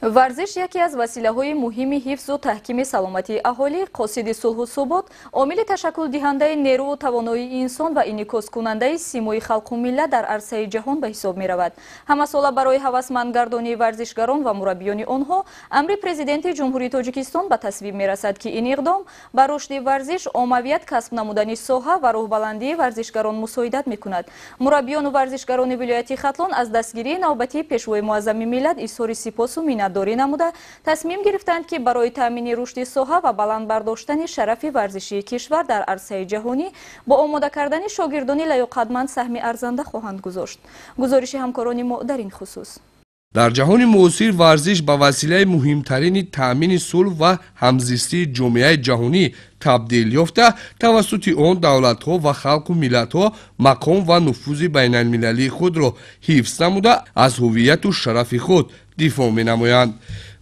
Варзиш яке аз василаҳои муҳими ҳифзу таҳкими саломатии аҳолӣ, қосиди сулҳу субот, омили ташаккулдиҳандаи нерӯву тавоноии инсон ва инъикоскунандаи симои халқу миллат дар арсаи ҷаҳон ба ҳисоб меравад. Ҳамасола барои ҳавасмандгардонии варзишгарон ва мураббиёни онҳо амри Президенти Ҷумҳурии Тоҷикистон ба тасвиб мерасад, ки ин иқдом ба рушди варзиш, оммавият касб намудани соҳа ва рӯҳбаландии варзишгарон мусоидат мекунад. Мураббиёну варзишгарони вилояти Хатлон аз дастгирии навбатии Пешвои муаззами миллат изҳори сипосу миннатдорӣ намуда, тасмим гирифтанд, ки барои таъмини рушди соҳа ва баланд бардоштани шарафи варзишии кишвар дар арсаи ҷаҳонӣ бо омода кардани шогирдони лаёқатманд саҳми арзанда хоҳанд гузошт. Гузориши ҳамкорони мо дар ин хусус. Дар ҷаҳони муосир варзиш ба василаи муҳимтарини таъмини сулҳ ва ҳамзистии ҷомеаи ҷаҳонӣ табдил ёфта, тавассути он давлатҳо ва халқу миллатҳо мақом ва нуфузи байналмилалии худро ҳифз намуда, аз ҳувияту шарафи худ дифоъ менамоянд.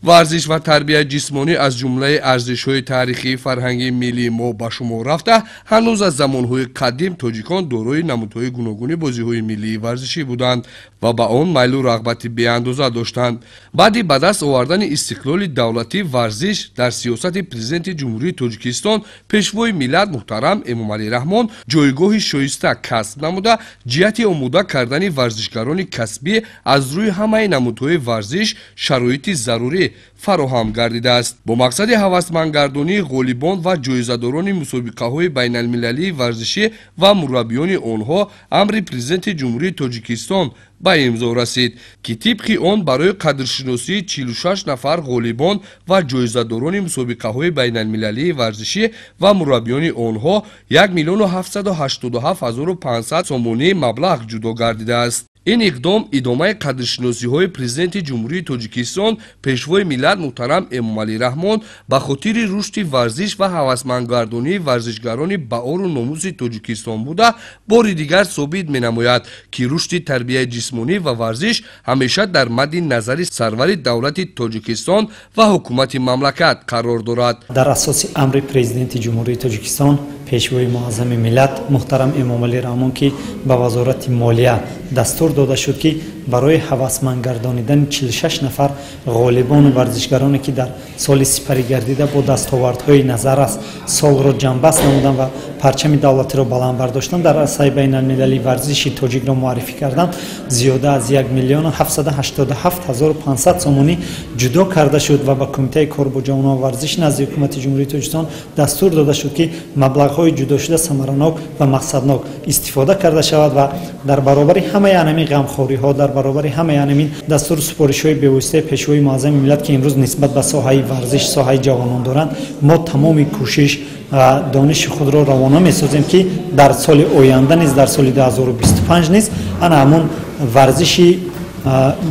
Варзиш ва тарбияи ҷисмонӣ аз ҷумлаи арзишҳои таърихии фарҳангии миллии мо ба шумор рафта, ҳанӯз аз замонҳои қадим тоҷикон дорои намудҳои гуногуни бозиҳои миллии варзишӣ буданд ва ба он майлу рағбати беандоза доштанд. Баъди ба даст овардани истиқлоли давлатӣ, варзиш дар сиёсати Президенти Ҷумҳурии Тоҷикистон, Пешвои миллат муҳтарам Эмомалӣ Раҳмон ҷойгоҳи шоиста касб намуда, ҷиҳати омода кардани варзишгарони касбӣ аз рӯи ҳамаи намудҳои варзиш шароити зарурӣ фароҳам гардидааст. Бо мақсади ҳавасмандгардонии ғолибон ва ҷоизадорони мусобиқаҳои байналмилалии варзишӣ ва мураббиёни онҳо амри Президенти Ҷумҳурии Тоҷикистон ба имзо расид, ки тибқи он барои қадршиносии 46 нафар ғолибон ва ҷоизадорони мусобиқаҳои байналмилалии варзишӣ ва мураббиёни онҳо 1 787 500 сомонӣ маблағ ҷудо гардидааст. Ин иқдом идомаи қадршиносиҳои Президенти Ҷумҳурии Тоҷикистон, Пешвои миллат муҳтарам Эмомалӣ Раҳмон ба хотири рушди варзиш ва ҳавасмандгардонии варзишгарони баору номуси Тоҷикистон буда, бори дигар собит менамояд, ки рушди тарбияи ҷисмонӣ ва варзиш ҳамеша дар мадди назари сарвари давлати Тоҷикистон ва ҳукумати мамлакат қарор дорад. Дар асоси амри Президенти Ҷумҳурии Тоҷикистон, Пешвои муаззами миллат муҳтарам Эмомалӣ Раҳмон, ки ба Вазорати молия дастур дода шуд, ки барои ҳавасмандгардонидани 46 нафар ғолибону варзишгароне, ки дар соли сипарӣ гардида бо дастовардҳои назаррас солро ҷамъбаст намуданд ва парчами давлатиро баланд бардоштанд, дар арсаи байналмилалии варзиши тоҷикро муаррифӣ карданд, зиёда аз 1 787 500 сомонӣ ҷудо карда шуд ва ба Кумитаи кор бо ҷавонон варзиш назди Ҳукумати Ҷумҳурии Тоҷикистон дастур дода шуд, ки маблағҳои ҷудошуда самаранок ва мақсаднок истифода карда шавад ва дар баробари ҳамаи анамин ғамхориҳо, дар баробари ҳамаи анамин дастуру супоришҳои бевоситаи Пешвои муаззами миллат, ки имрӯз нисбат ба соҳаи варзиш, соҳаи ҷавонон доранд, мо тамоми кӯшиш ва дониши худро равона месозем, ки дар соли оянда низ, дар соли 2025 низ ана ҳамон варзиши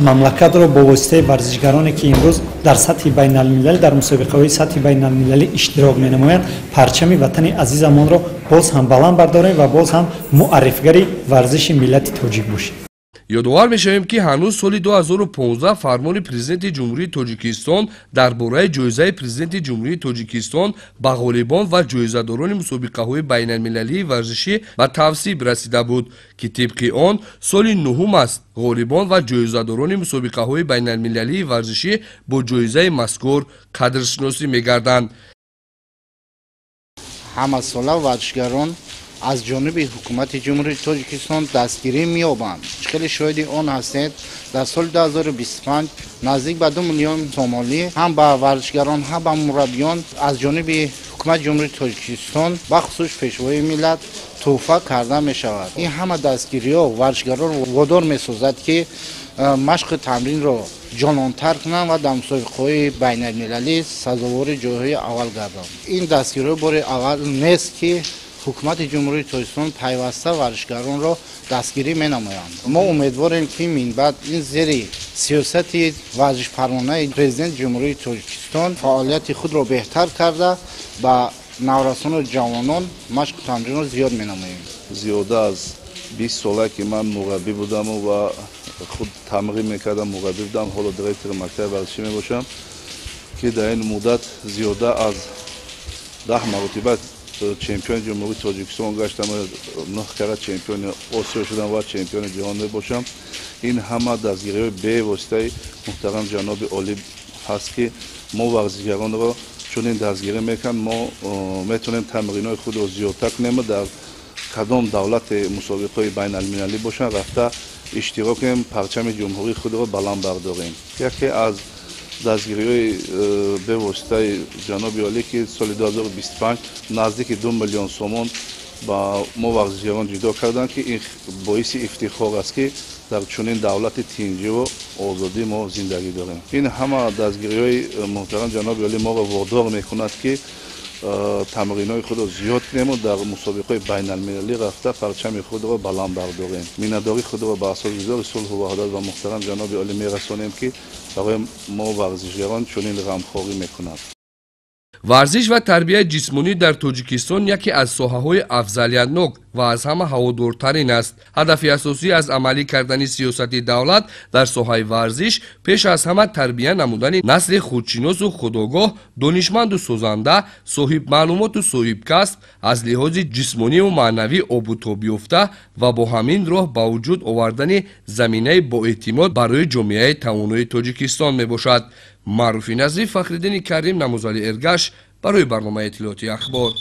мамлакатро бо воситаи варзишгароне, ки имрӯз дар сатҳи байналмилалӣ, дар мусобиқаҳои сатҳи байналмилалӣ иштирок менамоянд, парчами ватани азизамонро боз ҳам баланд бардорем ва боз ҳам муаррифгари варзиши миллати тоҷик бошем. Ёдовар мешавем, ки ҳанӯз соли 2015 фармони Президенти Ҷумҳурии Тоҷикистон дар бораи ҷоизаи Президенти Ҷумҳурии Тоҷикистон ба ғолибон ва ҷоизадорони мусобиқаҳои байналмилалии варзишӣ ба тавсиб расида буд, ки тибқи он соли нуҳум аст ғолибон ва ҷоизадорони мусобиқаҳои байналмилалии варзишӣ бо ҷоизаи мазкур қадршиносӣ мегарданд. Ҳамасола варзишгарон аз ҷониби Ҳукумати Ҷумҳурии Тоҷикистон дастгирӣ меёбанд. Хеле шоҳиди он ҳастед, дар соли 2025 наздик ба 2 миллион сомонӣ ҳам ба варзишгарон, ҳам ба мураббиён аз ҷониби Ҳукумати Ҷумҳурии Тоҷикистон, бахусус Пешвои миллат, тӯҳфа карда мешавад. Ин ҳама дастгириҳо варзишгаронро водор месозад, ки машқу тамринро ҷононтар кунанд ва дар мусобиқаҳои байналмилалӣ сазовори ҷойҳои аввал гарданд. Ин дастгириҳо бори аввал нест, ки Ҳукумати Ҷумҳурии Тоҷикистон пайваста варзишгаронро дастгирӣ менамоянд. Мо умедворем, ки минбаъд ин зери сиёсати варзишпарвонаи Президенти Ҷумҳурии Тоҷикистон фаъолияти худро беҳтар карда, ба наврасону ҷавонон машқу тамринро зиёд менамоем. Зиёда аз 20 сола, ки ман мураббӣ будаму ва худ тамрин мекардам, мураббӣ будам, ҳоло директори мактаби варзишӣ мебошам, ки дар ин муддат зиёда аз 10 маротиба чемпиони Ҷумҳурии Тоҷикистон гаштам, 9 кара чемпиони Осиё шудам ва чемпиони ҷаҳон мебошам. Ин ҳама дастгириҳои бевоситаи муҳтарам ҷаноби олӣ ҳаст, ки мо варзишгаронро чунин дастгирӣ мекунанд. Мо метавонем тамринҳои худро зиёдтар кунем, дар кадом давлате мусобиқаҳои байналмилалӣ бошанд, рафта иштирок кунем, парчами ҷумҳурии худро баланд бардорем. Яке аз дастгириҳои бевоситаи ҷаноби олӣ, ки соли 2025 наздики 2 миллион сомон ба мо варзишгарон ҷудо карданд, ки ин боиси ифтихор аст, ки дар чунин давлати тинҷиву озодӣ мо зиндагӣ дорем. Ин ҳама дастгириҳои муҳтарам ҷаноби олӣ моро водор мекунад, ки тамринҳои худро зиёд кунему дар мусобиқаҳои байналмилалӣ рафта парчами худро баланд бардорем. Миннатдории худро ба асосгузори сулҳу ваҳдат ва муҳтарам ҷаноби олӣ мерасонем, ки барои мо варзишгарон чунин ғамхорӣ мекунад. Варзиш ва тарбияи ҷисмонӣ дар Тоҷикистон яке аз соҳаҳои афзалиятнок ва аз ҳама ҳаводортарин аст. Ҳадафи асосӣ аз амалӣ кардани сиёсати давлат дар соҳаи варзиш пеш аз ҳама тарбия намудани насли худшиносу худогоҳ, донишманду созанда, соҳибмаълумоту соҳибкасб, аз лиҳози ҷисмониву маънавӣ обутобёфта ва бо ҳамин роҳ ба вуҷуд овардани заминаи боэътимод барои ҷомеаи тавонои Тоҷикистон мебошад. Маъруфи Назрӣ, Фахриддини Карим, Намозали Эргаш барои барномаи иттилоотии Ахбор.